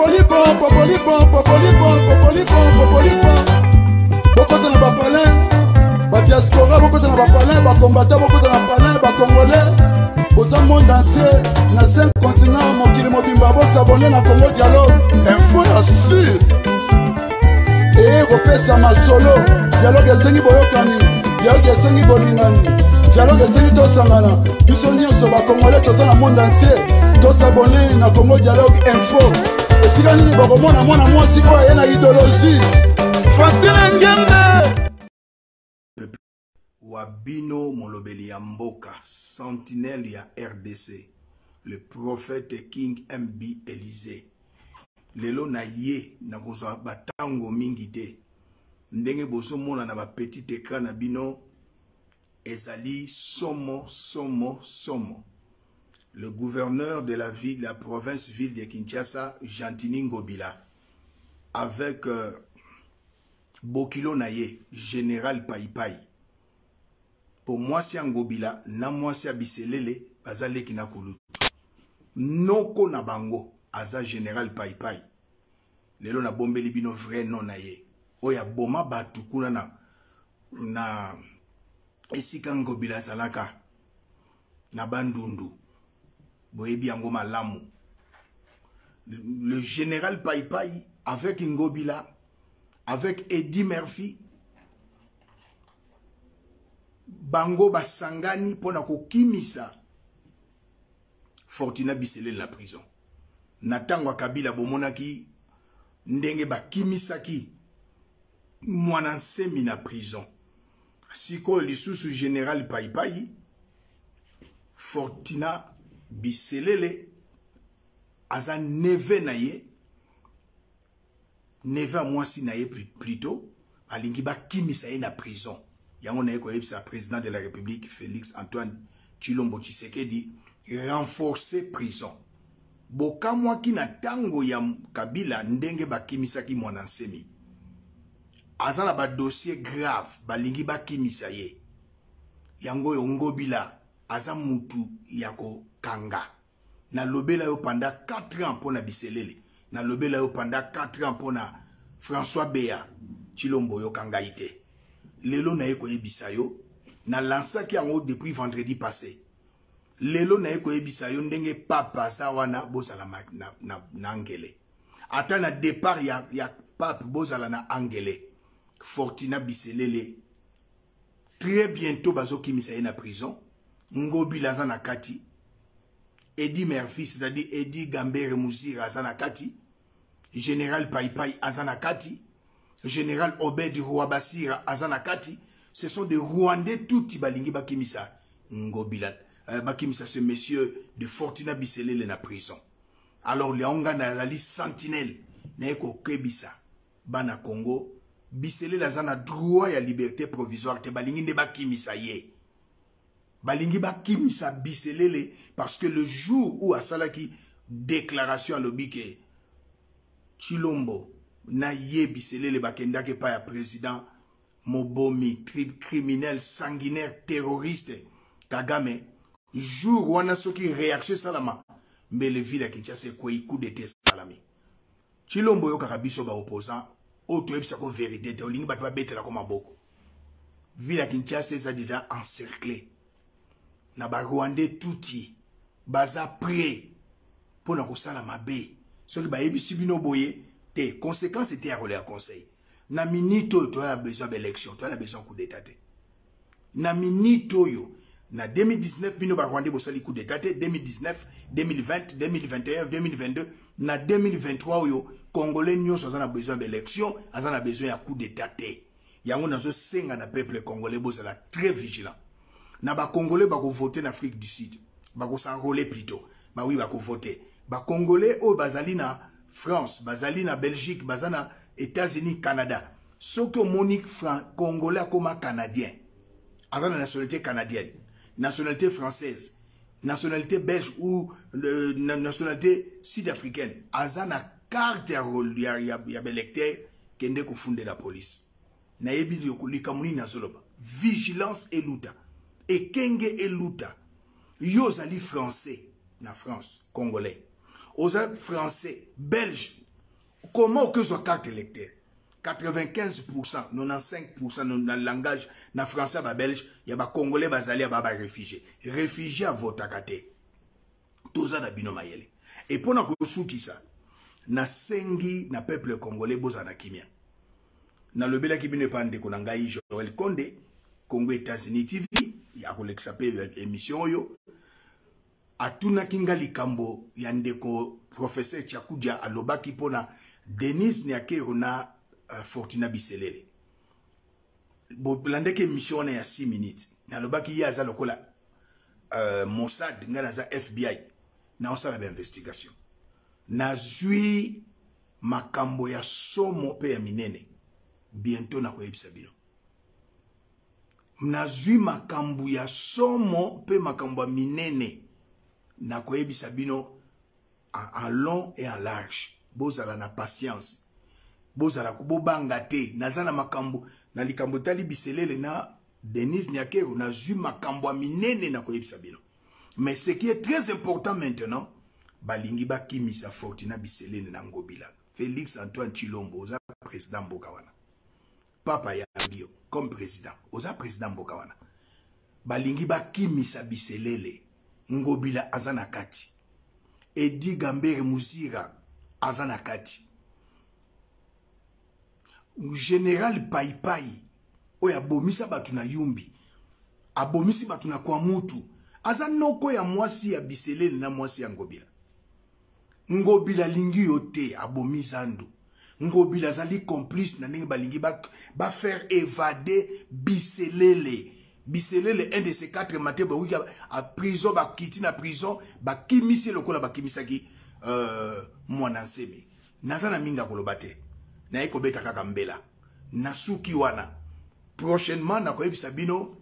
Popolipon, popolipon, popolipon, popolipon, popolipon. Bokota na bapalin, badiaspora bokota na bapalin, bakombata bokota na palin, bacongolais boza monde entier na 5 continent mokili mobimba bosabone na Congo Dialogue info ya sur eye kopesa masolo. Dialogue esengi boyokani, dialogue esengi bolingani, dialogue esengi tosangana biso nyonso bakongole toza na monde entier. Tosabone na Congo Dialogue info. Esika nini bokomona mwana mwasi oyo aye na idéologie Francine Ngembe wa bino, molobeli ya mboka, sentinelle ya RDC, le prophète King MB Élysée. Lelo na ye nakozwa batango mingi te. Ndenge bozomona na bapetit écran na bino, ezali somo, somo, somo. Le gouverneur de la ville, la province ville de Kinshasa, Gentiny Ngobila, avec bokilo na ye, général Paipai, po mwasi ya Ngobila na mwasi ya Biselele baza leki na kulutu, noko na bango aza général Paipai. Lelo nabombeli bino vrai nom na ye, oyo aboma bato kuna na esika Ngobila azalaka na Bandundu. Boyebi yango malamu. Le général Paipai avec Ngobila, avec Eddie Murphy, bango basangani mpona kokimisa Fortuna Biselele na prison. Na ntango ya Kabila, bomonaki ndenge bakimisaki mwana nsemi na prison. Sikoyo lisusu général Paipai, Fortuna Biselele aza neveu na ye, neveu ya mwasi na ye plutôt, alingi bakimisa ye na prison. Yango naye koyebisa président de la République Félix Antoine Tshilombo Tshisekedi, renforcer prison. Bokamwaki na ntango ya Kabila ndenge bakimisaki mwana nsemi. Aza na badossier grave, balingi bakimisa ye. Yango oyo Ngobila aza mutu ya kokanga. Nalobela yo pendant 4 ans mpona Biselele, nalobela yo pendant 4 ans mpona François Bea Tshilombo, oyoka ngai te. Lelo naye koyebisa yo, nalansaki yango depuis vendredi passé. Lelo naye koyebisa yo ndenge pape aza wana, bozala na angele. Ata na départ ya pape, bozala na angele. Fortuna Biselele, très bientôt bazokimisa ye na prison. Ngobila aza na kati, Eddie Murphy, c'est-à-dire Eddie Gambere Muzira, aza na kati, général Paipai aza na kati, général Obed Rwabasira aza na kati. Ce sont des Rwandais tuti balingi bakimisa Ngobila, bakimisa ce monsieur de Fortuna Biselele na prison. Alors leonga nazali sentinelle, naye kokebisa bana Congo, Biselele aza na droit ya liberté provisoire te. Balingi nde bakimisa ye, balingi bakimisa Biselele, parce que le jour où asalaki déclaration, alobi ke Tshilombo na ye Biselele bakendaki epai ya président mobomi, criminel, sanguinaire, terroriste Kagame, jour wana soki réaction esalama, mbele ville ya Kinshasa ekwei, coup d'état esalami. Tshilombo, oyokaka biso baopposant oyo toyebisako vérité te, olingi bato babetelako maboko. Ville ya Kinshasa eza déjà encerclé na barwandais tuti, baza prêt mpona kosala mabe. Soki bayebisi bino boye te, conséquence ete ya kolela conseil. Na minute oyo toya na besoin baélection, toya na besoin coup d'état te. Na minute oyo, na 2019, bino barwandais bosali coup d'état te. 2019, 2020, 2021, 2022, na 2023 oyo, congolais nyonso aza na besoin baélection, aza na besoin ya coup d'état te. Yango nazosenga na peuple congolais, bozala très vigilant. Na bacongolais bakovote na Afrique du Sud, bakos'enrôler plutôt, bawi bakovote. Bacongolais oyo bazali na France, bazali na Belgique, baza na États-Unis, Canada, soki omoni congolais akoma canadien, aza na nationalité canadienne, nationalité française, nationalité belge ou nationalité sud-africaine, aza na carte ya baélecteur, kende kofundela police. Nayebi likambo nini nazoloba. Vigilance eluta, ekenge eluta. Yo ozali français na France, congolais oza français, belge. Comment okozwa carte électeur 95%, 95% na langage na français ba belge ya ba congolais bazali ya ba ba réfugié. Réfugié avotaka te. Toza na bino mayele. Et pona kosukisa nasengi na peuple congolais bozala na kimia. Nalobelaki bino epa ndeko na ngai Joël Konde, Congo États-Unis TV, akolekisa mpe émission oyo. Atunaki nga likambo ya ndeko professeur Tchakudia alobaki mpona Denise Nyakeru na Fortuna Biselele. Bolandaki émission wana ya 6 minutes. Nalobaki ye aza lokola Mossad, nga naza FBI. Naosala ba investigation. Nazwi makambo ya somo pe ya minene. Bientôt nakoyebisa bino. Nazwi makambo ya somo pe makambo ya minene. Nakoyebisa bino en long et en large. Bozala na patience. Bozala bobanga te. Naza na makambo na likambo etali Biselele na Denise Nyakeru, nazwi makambo ya minene nakoyebisa bino. Mais ce qui est très important maintenant, balingi bakimisa Fortuna Biselele na Ngobila. Félix Antoine Tshilombo, oza président mboka wana. Papa ya bio comme président, oza président mboka wana. Balingi bakimisa Biselele, Ngobila aza na kati. Edi Gambere Muzira aza na kati. Général Paipai oyo abomisa bato na Yumbi, abomisi bato na Kwamutu, aza noko ya mwasi ya Biselele na mwasi ya Ngobila. Ngobila alingi yo te, abomi zandu. Ngobila azali complice na ndenge balingi ba faire évader Biselele. Biselele, un de ces quatre matins, bakuki a prison, bakiti na prison, bakimisi lokola bakimisaki mwana nsemi. Naza na minga koloba te. Naye kobeta kaka mbela. Nasuki wana. Prochainement nakoyebisa bino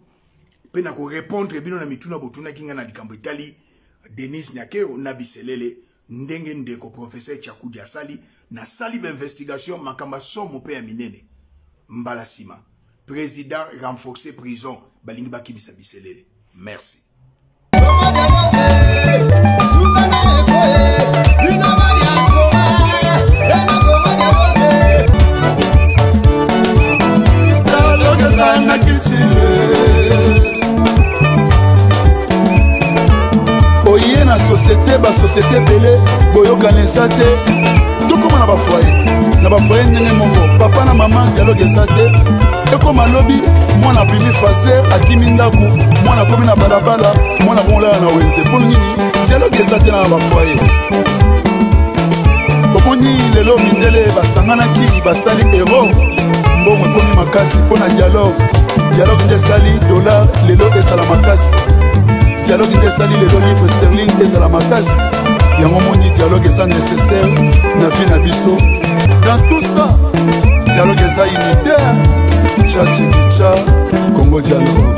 pe nakorépondre bino na mituna botunaki nga na likambo etali Denise Nyakeru na Biselele, ndenge ndeko professeur Tchakudi asali, nasali ba investigation makambo somo pe ya minene. Mbala sima président renforcer prison balingi bakimisa Biselele. Merci. Oye na société, ba société ebele boyokana eza te, tokóma na bafoyer, na bafoyer ndenge moko, papa na mama dialogue eza te. Ekóma lobi mwana abimi fase, akimi ndako, mwana akomi na balabala, mwana akomolala na wenze. Mpo nini dialogue eza te na bafoyer? Omoni lelo mindele basanganaki, basali euro, mbongo ekomi makasi mpo na dialogue. Dialogue nde esali dollar lelo ezala makasi, dialogue nde esali lelo livre sterling ezala makasi. Yango moni dialogue eza nécessaire na vie na biso. Dans tout ça, dialogue eza unitaire. Tcha tchikicha, Congo dialogue,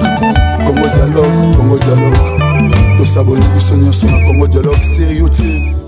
Congo dialogue, Congo dialogue. Tosaboni biso nyonso na Congo dialogue sur YouTube.